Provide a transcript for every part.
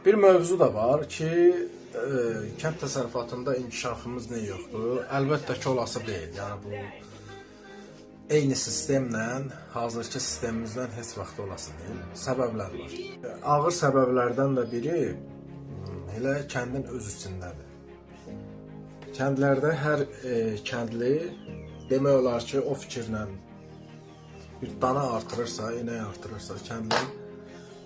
Bir mövzu da var ki, kənd təsərrüfatında inkişafımız nə yoxdur? Əlbəttə ki, olası deyil. Yəni bu eyni sistemlə hazırki sistemimizdən heç vaxt olası deyil. Səbəblər var. Ağır səbəblərdən də biri elə kəndin öz içindədir. Kəndlərdə hər kəndli demək olar ki, o fikirlə bir dana artırırsa, inək artırırsa, kəndlinin,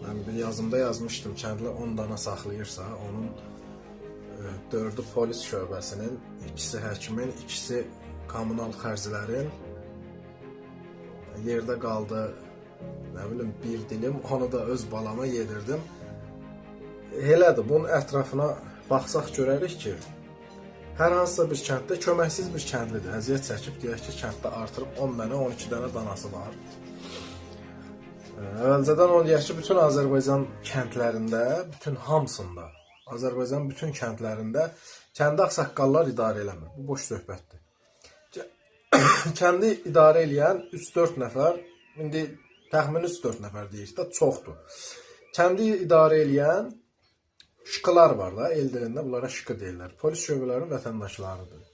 mən bir yazımda yazmışdım, kəndli 10 dana saxlayırsa, onun 4-ü polis şöbəsinin, ikisi həkimin, ikisi kommunal xərclərin, yerdə qaldı, nə bilim, bir dilim, onu da öz balama yedirdim. Elədir, bunun ətrafına baxsaq görərik ki, hər hansısa bir kənddə köməksiz bir kəndlidir. Əziyyət çəkib, deyək ki, kənddə artırıb 10 dənə, 12 dənə danası var. Əvvəlcədən onu deyək ki, bütün Azərbaycan kəndlərində, bütün hamısında, Azərbaycanın bütün kəndlərində kəndi ağsaqqallar idarə eləmir. Bu boş söhbətdir. Kəndi idarə eləyən 3-4 nəfər, indi təxmini 3-4 nəfər deyik də, çoxdur. Kəndi idarə eləyən şıqılar var da, el dilində bunlara şıqı deyirlər. Polis şöbələrinin vətəndaşlarıdır.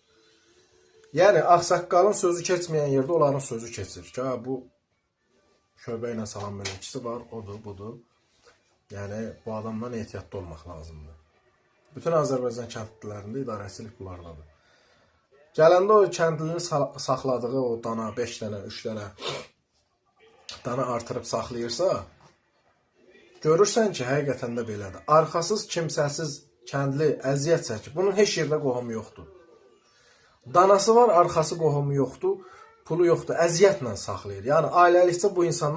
Yəni ağsaqqalın sözü keçməyən yerdə onların sözü keçir ki, ha, bu şöbə ilə salam mələkçisi var, odur, budur. Yəni bu adamdan ehtiyatlı olmaq lazımdır. Bütün Azərbaycan kəndlilərində idarəçilik bunlardadır. Gələndə o kəndlinin saxladığı o dana 5 dənə, 3 dənə dana artırıb saxlayırsa, görürsən ki, həqiqətən də belədir. Arxasız, kimsəsiz kəndli əziyyət çəkir. Bunun heç yerdə qohumu yoxdur. Danası var, arxası qohumu yoxdur, pulu yoxdur, əziyyətlə saxlayır. Yəni ailəlikcə bu insanlar